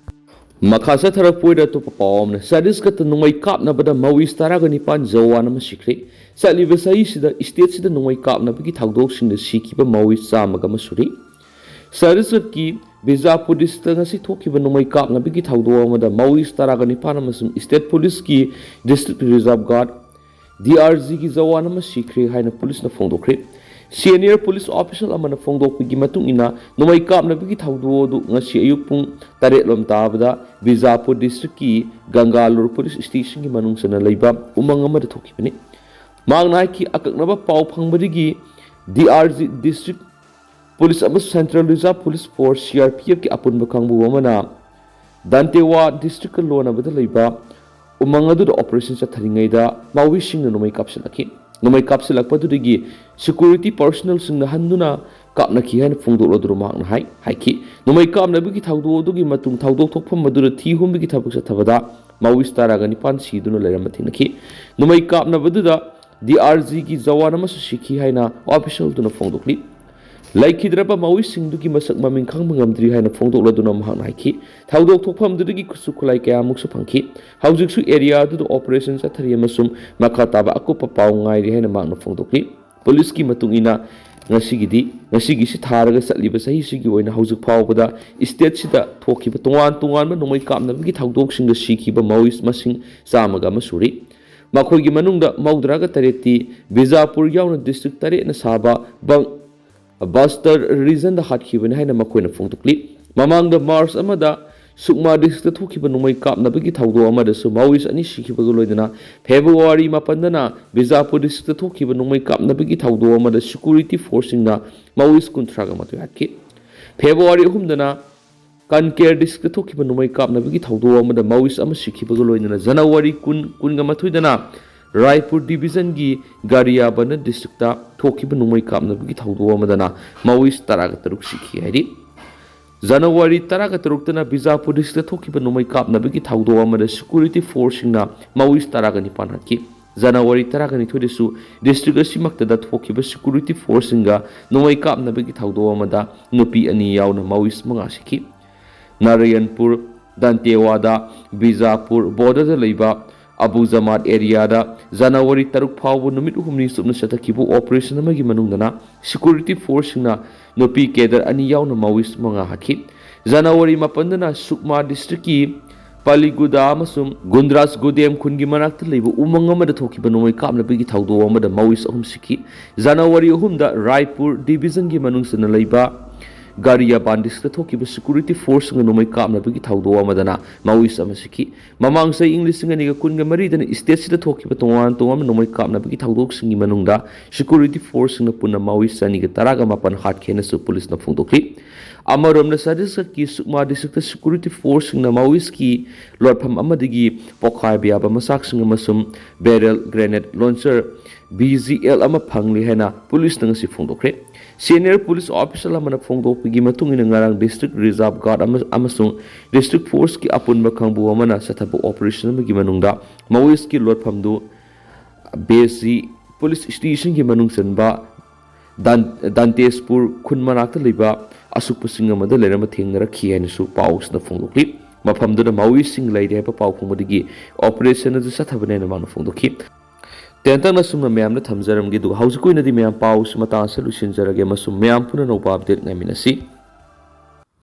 ꯃꯈꯥ ꯆꯠꯊꯔꯛꯄ ꯑꯣꯏꯅ ꯑꯇꯣꯞꯄ ꯄꯥꯎ ꯑꯃꯅ, ꯁꯇꯤꯁꯒꯠꯇ ꯅꯣꯡꯃꯩ ꯀꯥꯞꯅꯕꯗ ꯃꯥꯑꯣꯏꯁ ꯇꯔꯥꯒ ꯅꯤꯄꯥꯟ ꯖꯋꯥꯟ ꯑꯃ ꯁꯤꯈ꯭ꯔꯦ꯫ ꯆꯠꯂꯤꯕ ꯆꯍꯤꯁꯤꯗ ꯁ꯭ꯇꯦꯠꯁꯤꯗ ꯅꯣꯡꯃꯩ ꯀꯥꯞꯅꯕꯒꯤ ꯊꯧꯗꯣꯛꯁꯤꯡꯗ ꯁꯤꯈꯤꯕ ꯃꯥꯑꯣꯏꯁ ꯆꯥꯝꯃꯒ ꯑꯃ ꯁꯨꯔꯤ꯫ ꯁꯇꯤꯁꯒꯠꯀꯤ ꯕꯤꯖꯥꯄꯨꯔ ꯗꯤꯁꯇ꯭ꯔꯤꯛꯇ ꯉꯁꯤ ꯊꯣꯛꯈꯤꯕ ꯅꯣꯡꯃꯩ ꯀꯥꯞꯅꯕꯒꯤ ꯊꯧꯗꯣꯛ ꯑꯃꯗ ꯃꯥꯑꯣꯏꯁ ꯇꯔꯥꯒ ꯅꯤꯄꯥꯟ ꯑꯃꯁꯨꯡ ꯁ꯭ꯇꯦꯠ ꯄꯨꯂꯤꯁꯀꯤ district reserve ꯒꯥꯔꯗ, D R ꯖꯤꯒꯤ Jawan ꯑꯃ ꯁꯤꯈ꯭ꯔꯦ ꯍꯥꯏꯅ ꯄꯨꯂꯤꯁꯅ ꯐꯣꯡꯗꯣꯛꯈ꯭ꯔꯦ꯫ ꯁꯦꯅꯤꯌꯔ ꯄꯨꯂꯤꯁ ꯑꯣꯐꯤꯁꯤꯌꯦꯜ ꯑꯃꯅ ꯐꯣꯡꯗꯣꯛꯄꯒꯤ ꯃꯇꯨꯡ ꯏꯟꯅ, ꯅꯣꯡꯃꯩ ꯀꯥꯞꯅꯕꯒꯤ ꯊꯧꯗꯣꯛ ꯑꯗꯨ ꯉꯁꯤ ꯑꯌꯨꯛ ꯄꯨꯡ ꯇꯔꯦꯠ ꯂꯣꯝ ꯇꯥꯕꯗ ꯕꯤꯖꯥꯄꯨꯔ ꯗꯤꯁꯇ꯭ꯔꯤꯛꯀꯤ ꯒꯪꯒꯥꯂꯨꯔ ꯄꯨꯂꯤꯁ ꯁ꯭ꯇꯦꯁꯟꯒꯤ ꯃꯅꯨꯡ ꯆꯟꯅ ꯂꯩꯕ ꯎꯃꯪ ꯑꯃꯗ ꯊꯣꯛꯈꯤꯕꯅꯤ꯫ ꯃꯍꯥꯛꯅ ꯍꯥꯏꯈꯤ, ꯑꯀꯛꯅꯕ ꯄꯥꯎ ꯐꯪꯕꯗꯒꯤ D R G district police ꯑꯃꯁꯨꯡ central reserve police force, C R P ꯑꯦꯐꯀꯤ ꯑꯄꯨꯟꯕ ꯀꯥꯡꯕꯨ ꯑꯃꯅ ꯗꯟꯇꯦꯋꯥ ꯗꯤꯁꯇ꯭ꯔꯤꯛꯀ ꯂꯣꯟꯅꯕꯗ ꯂꯩꯕ ꯎꯃꯪ ꯑꯗꯨꯗ ꯑꯣꯄꯔꯦꯁꯟ ꯆꯠꯊꯔꯤꯉꯩꯗ ꯃꯥꯑꯣꯏꯁꯤꯡꯅ ꯅꯣꯡꯃꯩ ꯀꯥꯞꯁꯤꯜꯂꯛꯈꯤ꯫ ꯅꯣꯡꯃꯩ ꯀꯥꯞꯁꯤꯜꯂꯛꯄꯗꯨꯗꯒꯤ ꯁꯦꯀ꯭ꯌꯨꯔꯤꯇꯤ ꯄꯔꯁꯣꯅꯦꯜꯁꯤꯡꯅ ꯍꯟꯗꯨꯅ ꯀꯥꯞꯅꯈꯤ ꯍꯥꯏꯅ ꯐꯣꯡꯗꯣꯛꯂꯗꯨꯅ ꯃꯍꯥꯛꯅ ꯍꯥꯏ-, ꯍꯥꯏꯈꯤ꯫ ꯅꯣꯡꯃꯩ ꯀꯥꯞꯅꯕꯒꯤ ꯊꯧꯗꯣꯛ ꯑꯗꯨꯒꯤ ꯃꯇꯨꯡ ꯊꯧꯗꯣꯛ ꯊꯣꯛꯐꯝ ꯑꯗꯨꯗ ꯊꯤ ꯍꯨꯝꯕꯒꯤ ꯊꯕꯛ ꯆꯠꯊꯕꯗ ꯃꯥꯑꯣꯏꯁ ꯇꯔꯥꯒ ꯅꯤꯄꯥꯟ ꯁꯤꯗꯨꯅ ꯂꯩꯔꯝꯕ ꯊꯦꯡꯅꯈꯤ꯫ ꯅꯣꯡꯃꯩ ꯀꯥꯞꯅꯕꯗꯨꯗ ꯗꯤ ꯑꯥꯔ ꯖꯤꯒꯤ ꯖꯋꯥꯟ ꯑꯃꯁꯨ ꯁꯤꯈꯤ ꯍꯥꯏꯅ ꯑꯣꯐꯤꯁꯤꯌꯦꯜꯗꯨꯅ ꯐꯣꯡꯗꯣꯛꯂꯤ꯫ ꯂꯩꯈꯤꯗ꯭ꯔꯕ ꯃꯥꯑꯣꯏꯁꯤꯡꯗꯨꯒꯤ ꯃꯁꯛ ꯃꯃꯤꯡ ꯈꯪꯕ ꯉꯝꯗ꯭ꯔꯤ ꯍꯥꯏꯅ ꯐꯣꯡꯗꯣꯛꯂꯗꯨꯅ ꯃꯍꯥꯛꯅ ꯍꯥꯏꯈꯤ, ꯊꯧꯗꯣꯛ ꯊꯣꯛꯐꯝꯗꯨꯗꯒꯤ ꯈꯨꯠꯁꯨ ꯈꯨꯠꯂꯥꯏ ꯀꯌꯥꯃꯨꯛꯁꯨ ꯐꯪꯈꯤ꯫ ꯍꯧꯖꯤꯛꯁꯨ ꯑꯦꯔꯤꯌꯥ ꯑꯗꯨꯗ ꯑꯣꯄꯔꯦꯁꯟ ꯆꯠꯊꯔꯤ ꯑꯃꯁꯨꯡ ꯃꯈꯥ ꯇꯥꯕ ꯑꯀꯨꯞꯄ ꯄꯥꯎ ꯉꯥꯏꯔꯤ ꯍꯥꯏꯅ ꯃꯍꯥꯛꯅ ꯐꯣꯡꯗꯣꯛꯂꯤ꯫ ꯄꯨꯂꯤꯁꯀꯤ ꯃꯇꯨꯡ ꯏꯟꯅ, ꯉꯁꯤꯒꯤꯗꯤ, ꯉꯁꯤꯒꯤꯁꯤ ꯊꯥꯔꯒ ꯆꯠꯂꯤꯕ ꯆꯍꯤꯁꯤꯒꯤ ꯑꯣꯏꯅ ꯍꯧꯖꯤꯛ ꯐꯥꯎꯕꯗ ꯁ꯭ꯇꯦꯠꯁꯤꯗ ꯊꯣꯛꯈꯤꯕ ꯇꯣꯉꯥꯟ ꯇꯣꯉꯥꯟꯕ ꯅꯣꯡꯃꯩ ꯀꯥꯞꯅꯕꯒꯤ ꯊꯧꯗꯣꯛꯁꯤꯡꯗ ꯁꯤꯈꯤꯕ ꯃꯥꯑꯣꯏꯁ ꯃꯁꯤꯡ ꯆꯥꯝꯃꯒ ꯑꯃ ꯁꯨꯔꯤ꯫ ꯃꯈꯣꯏꯒꯤ ꯃꯅꯨꯡꯗ ꯃꯧꯗ꯭ꯔꯥꯒ ꯇꯔꯦꯠꯇꯤ ꯕꯤꯖꯥꯄꯨꯔ ꯌꯥꯎꯅ ꯗꯤꯁꯇ꯭ꯔꯤꯛ ꯇꯔꯦꯠꯅ ꯁꯥꯕ ꯕꯪ-, ꯕꯁꯇꯔ ꯔꯤꯖꯟꯗ ꯍꯥꯠꯈꯤꯕꯅꯤ ꯍꯥꯏꯅ ꯃꯈꯣꯏꯅ ꯐꯣꯡꯗꯣꯛꯂꯤ꯫ ꯃꯃꯥꯡꯗ ꯃꯥꯔꯆ ꯑꯃꯗ ꯁꯨꯛꯃꯥ ꯗꯤꯁꯇ꯭ꯔꯤꯛꯇ ꯊꯣꯛꯈꯤꯕ ꯅꯣꯡꯃꯩ ꯀꯥꯞꯅꯕꯒꯤ ꯊꯧꯗꯣꯛ ꯑꯃꯗꯁꯨ ꯃꯥꯑꯣꯏꯁ ꯑꯅꯤ ꯁꯤꯈꯤꯕꯒ ꯂꯣꯏꯅꯅ ꯐꯦꯕ꯭ꯔꯨꯋꯥꯔꯤ ꯃꯥꯄꯟꯗꯅ ꯕꯤꯖꯥꯄꯨꯔ ꯗꯤꯁꯇ꯭ꯔꯤꯛꯇ ꯊꯣꯛꯈꯤꯕ ꯅꯣꯡꯃꯩ ꯀꯥꯞꯅꯕꯒꯤ ꯊꯧꯗꯣꯛ ꯑꯃꯗ ꯁꯦꯀ꯭ꯌꯨꯔꯤꯇꯤ ꯐꯣꯔꯁꯁꯤꯡꯅ ꯃꯥꯑꯣꯏꯁ ꯀꯨꯟꯊ꯭ꯔꯥꯒ ꯃꯥꯊꯣꯏ ꯍꯥꯠꯈꯤ꯫ ꯐꯦꯕ꯭ꯔꯨꯋꯥꯔꯤ ꯑꯍꯨꯝꯗꯅ ꯀꯟꯀꯦꯔ ꯗꯤꯁꯇ꯭ꯔꯤꯛꯇ ꯊꯣꯛꯈꯤꯕ ꯅꯣꯡꯃꯩ ꯀꯥꯞꯅꯕꯒꯤ ꯊꯧꯗꯣꯛ ꯑꯃꯗ ꯃꯥꯑꯣꯏꯁ ꯑꯃ ꯁꯤꯈꯤꯕꯒ ꯂꯣꯏꯅꯅ ꯖꯅꯋꯥꯔꯤ ꯀꯨꯟ, ꯀꯨꯟꯒ ꯃꯥꯊꯣꯏꯗꯅ ꯔꯥꯏꯄꯨꯔ ꯗꯤꯕꯤꯖꯟꯒꯤ ꯒꯥꯔꯤꯌꯥꯕꯟꯗ ꯗꯤꯁꯇ꯭ꯔꯤꯛꯇ ꯊꯣꯛꯈꯤꯕ ꯅꯣꯡꯃꯩ ꯀꯥꯞꯅꯕꯒꯤ ꯊꯧꯗꯣꯛ ꯑꯃꯗꯅ ꯃꯥꯑꯣꯏꯁ ꯇꯔꯥꯒ ꯇꯔꯨꯛ ꯁꯤꯈꯤ ꯍꯥꯏꯔꯤ꯫ ꯖꯅꯋꯥꯔꯤ ꯇꯔꯥꯒ ꯇꯔꯨꯛꯇꯅ ꯕꯤꯖꯥꯄꯨꯔ ꯗꯤꯁꯇ꯭ꯔꯤꯛꯇ ꯊꯣꯛꯈꯤꯕ ꯅꯣꯡꯃꯩ ꯀꯥꯞꯅꯕꯒꯤ ꯊꯧꯗꯣꯛ ꯑꯃꯗ ꯁꯦꯀ꯭ꯌꯨꯔꯤꯇꯤ ꯐꯣꯔꯁꯁꯤꯡꯅ ꯃꯥꯑꯣꯏꯁ ꯇꯔꯥꯒ ꯅꯤꯄꯥꯟ ꯍꯥꯠꯈꯤ꯫ ꯖꯅꯋꯥꯔꯤ ꯇꯔꯥꯒ ꯅꯤꯊꯣꯏꯗꯁꯨ ꯗꯤꯁꯇ꯭ꯔꯤꯛ ꯑꯁꯤꯃꯛꯇ ꯊꯣꯛꯈꯤꯕ ꯁꯦꯀ꯭ꯌꯨꯔꯤꯇꯤ ꯐꯣꯔꯁꯁꯤꯡꯒ ꯅꯣꯡꯃꯩ ꯀꯥꯞꯅꯕꯒꯤ ꯊꯧꯗꯣꯛ ꯑꯃꯗ ꯅꯨꯄꯤ ꯑꯅꯤ ꯌꯥꯎꯅ ꯃꯥꯑꯣꯏꯁ ꯃꯉꯥ ꯁꯤꯈꯤ꯫ ꯅꯥꯔꯥꯌꯟꯄꯨꯔ, ꯗꯟꯇꯦꯋꯥꯗꯥ, ꯕꯤꯖꯥꯄꯨꯔ ꯕꯣꯔꯗꯔꯗ ꯂꯩꯕ ꯑꯕꯨ ꯖꯃꯥꯠ ꯑꯦꯔꯤꯌꯥꯗ ꯖꯅꯋꯥꯔꯤ ꯇꯔꯨꯛ ꯐꯥꯎꯕ ꯅꯨꯃꯤꯠ ꯍꯨꯝꯅꯤ ꯆꯨꯞꯅ ꯆꯠꯊꯈꯤꯕ ꯑꯣꯄꯔꯦꯁꯟ ꯑꯃꯒꯤ ꯃꯅꯨꯡꯗꯅ ꯁꯦꯀ꯭ꯌꯨꯔꯤꯇꯤ ꯐꯣꯔꯁꯁꯤꯡꯅ ꯅꯨꯄꯤ ꯀꯦꯗꯔ ꯑꯅꯤ ꯌꯥꯎꯅ ꯃꯥꯑꯣꯏꯁ ꯃꯉꯥ ꯍꯥꯠꯈꯤ꯫ ꯖꯅꯋꯥꯔꯤ ꯃꯥꯄꯟꯗꯅ ꯁꯨꯛꯃꯥ ꯗꯤꯁꯇ꯭ꯔꯤꯛꯀꯤ ꯄꯥꯂꯤꯒꯨꯗꯥ ꯑꯃꯁꯨꯡ ꯒꯨꯟꯗ꯭ꯔꯥꯁ ꯒꯨꯗꯦꯝ ꯈꯨꯟꯒꯤ ꯃꯅꯥꯛꯇ ꯂꯩꯕ ꯎꯃꯪ ꯑꯃꯗ ꯊꯣꯛꯈꯤꯕ ꯅꯣꯡꯃꯩ ꯀꯥꯞꯅꯕꯒꯤ ꯊꯧꯗꯣꯛ ꯑꯃꯗ ꯃꯥꯑꯣꯏꯁ ꯑꯍꯨꯝ ꯁꯤꯈꯤ꯫ ꯖꯅꯋꯥꯔꯤ ꯑꯍꯨꯝꯗ ꯔꯥꯏꯄꯨꯔ ꯗꯤꯕꯤꯖꯟꯒꯤ ꯃꯅꯨꯡ ꯆꯟꯅ ꯂꯩꯕ ꯒꯥꯔꯤꯌꯥꯕꯥꯟ ꯗꯤꯁꯇ꯭ꯔꯤꯛꯇ ꯊꯣꯛꯈꯤꯕ ꯁꯦꯀ꯭ꯌꯨꯔꯤꯇꯤ ꯐꯣꯔꯁꯁꯤꯡꯒ ꯅꯣꯡꯃꯩ ꯀꯥꯞꯅꯕꯒꯤ ꯊꯧꯗꯣꯛ ꯑꯃꯗꯅ ꯃꯥꯑꯣꯏꯁ ꯑꯃ ꯁꯤꯈꯤ꯫ ꯃꯃꯥꯡ ꯆꯍꯤ ꯏꯪ ꯂꯤꯁꯤꯡ ꯑꯅꯤꯒ ꯀꯨꯟꯒ ꯃꯔꯤꯗꯅ ꯏꯁꯇꯦꯠꯁꯤꯗ ꯊꯣꯛꯈꯤꯕ ꯇꯣꯉꯥꯟ ꯇꯣꯉꯥꯟꯕ ꯅꯣꯡꯃꯩ ꯀꯥꯞꯅꯕꯒꯤ ꯊꯧꯗꯣꯛꯁꯤꯡꯒꯤ ꯃꯅꯨꯡꯗ ꯁꯦꯀ꯭ꯌꯨꯔꯤꯇꯤ ꯐꯣꯔꯁꯁꯤꯡꯅ ꯄꯨꯟꯅ ꯃꯥꯑꯣꯏꯁ ꯆꯅꯤꯒ ꯇꯔꯥꯒ ꯃꯥꯄꯟ ꯍꯥꯠꯈꯤ ꯍꯥꯏꯅꯁꯨ ꯄꯨꯂꯤꯁꯅ ꯐꯣꯡꯗꯣꯛꯂꯤ꯫ ꯑꯃꯔꯣꯝꯗ, ꯆꯇꯤꯁꯒꯔꯀꯤ ꯁꯨꯛꯃꯥ ꯗꯤꯁꯇ꯭ꯔꯤꯛꯇ ꯁꯦꯀ꯭ꯌꯨꯔꯤꯇꯤ ꯐꯣꯔꯁꯁꯤꯡꯅ ꯃꯥꯑꯣꯏꯁꯀꯤ ꯂꯣꯠꯐꯝ ꯑꯃꯗꯒꯤ ꯄꯣꯈꯥꯏꯕ ꯌꯥꯕ ꯃꯆꯥꯛꯁꯤꯡ ꯑꯃꯁꯨꯡ ꯕꯦꯔꯦꯜ, ꯒ꯭ꯔꯦꯅꯦꯗ ꯂꯣꯟꯆꯔ, ꯕꯤ ꯖꯤ ꯑꯦꯜ ꯑꯃ ꯐꯪꯂꯤ ꯍꯥꯏꯅ ꯄꯨꯂꯤꯁꯅ ꯉꯁꯤ ꯐꯣꯡꯗꯣꯛꯈ꯭ꯔꯦ꯫ ꯁꯦꯅꯤꯌꯔ ꯄꯨꯂꯤꯁ ꯑꯣꯐꯤꯁꯤꯌꯦꯜ ꯑꯃꯅ ꯐꯣꯡꯗꯣꯛꯄꯒꯤ ꯃꯇꯨꯡ ꯏꯟꯅ, ꯉꯔꯥꯡ ꯗꯤꯁꯇ꯭ꯔꯤꯛ ꯔꯤꯖꯥꯔꯚ ꯒꯥꯔꯗ ꯑꯃ-, ꯑꯃꯁꯨꯡ ꯗꯤꯁꯇ꯭ꯔꯤꯛ ꯐꯣꯔꯁꯀꯤ ꯑꯄꯨꯟꯕ ꯀꯥꯡꯕꯨ ꯑꯃꯅ ꯆꯠꯊꯕ ꯑꯣꯄꯔꯦꯁꯟ ꯑꯃꯒꯤ ꯃꯅꯨꯡꯗ ꯃꯥꯑꯣꯏꯁꯀꯤ ꯂꯣꯠꯐꯝꯗꯨ ꯕꯦꯁꯤ ꯄꯨꯂꯤꯁ ꯁ꯭ꯇꯦꯁꯟꯒꯤ ꯃꯅꯨꯡ ꯆꯟꯕ ꯗꯥꯟ-, ꯗꯥꯟꯇꯦꯁꯄꯨꯔ ꯈꯨꯟ ꯃꯅꯥꯛꯇ ꯂꯩꯕ ꯑꯁꯨꯛꯄ ꯆꯤꯡ ꯑꯃꯗ ꯂꯩꯔꯝꯕ ꯊꯦꯡꯅꯔꯛꯈꯤ ꯍꯥꯏꯅꯁꯨ ꯄꯥꯎꯁꯤꯅ ꯐꯣꯡꯗꯣꯛꯂꯤ꯫ ꯃꯐꯝꯗꯨꯗ ꯃꯥꯑꯣꯏꯁꯤꯡ ꯂꯩꯔꯦ ꯍꯥꯏꯕ ꯄꯥꯎ ꯐꯪꯕꯗꯒꯤ ꯑꯣꯄꯔꯦꯁꯟ ꯑꯗꯨ ꯆꯠꯊꯕꯅꯤ ꯍꯥꯏꯅ ꯃꯥꯅ ꯐꯣꯡꯗꯣꯛꯈꯤ꯫ ꯇꯦꯟꯇꯛꯅ ꯁꯨꯝꯅ ꯃꯌꯥꯝꯗ ꯊꯝꯖꯔꯝꯒꯦ, ꯑꯗꯨꯒ ꯍꯧꯖꯤꯛꯀꯤ ꯑꯣꯏꯅꯗꯤ ꯃꯌꯥꯝ ꯄꯥꯎꯁꯤ ꯃꯇꯥꯡ ꯑꯁꯤꯗ ꯂꯣꯏꯁꯤꯟꯖꯔꯒꯦ ꯑꯃꯁꯨꯡ ꯃꯌꯥꯝ ꯄꯨꯟꯅ ꯑꯅꯧꯕ ꯑꯞꯗꯦꯠ ꯉꯥꯏꯃꯤꯟꯅꯁꯤ꯫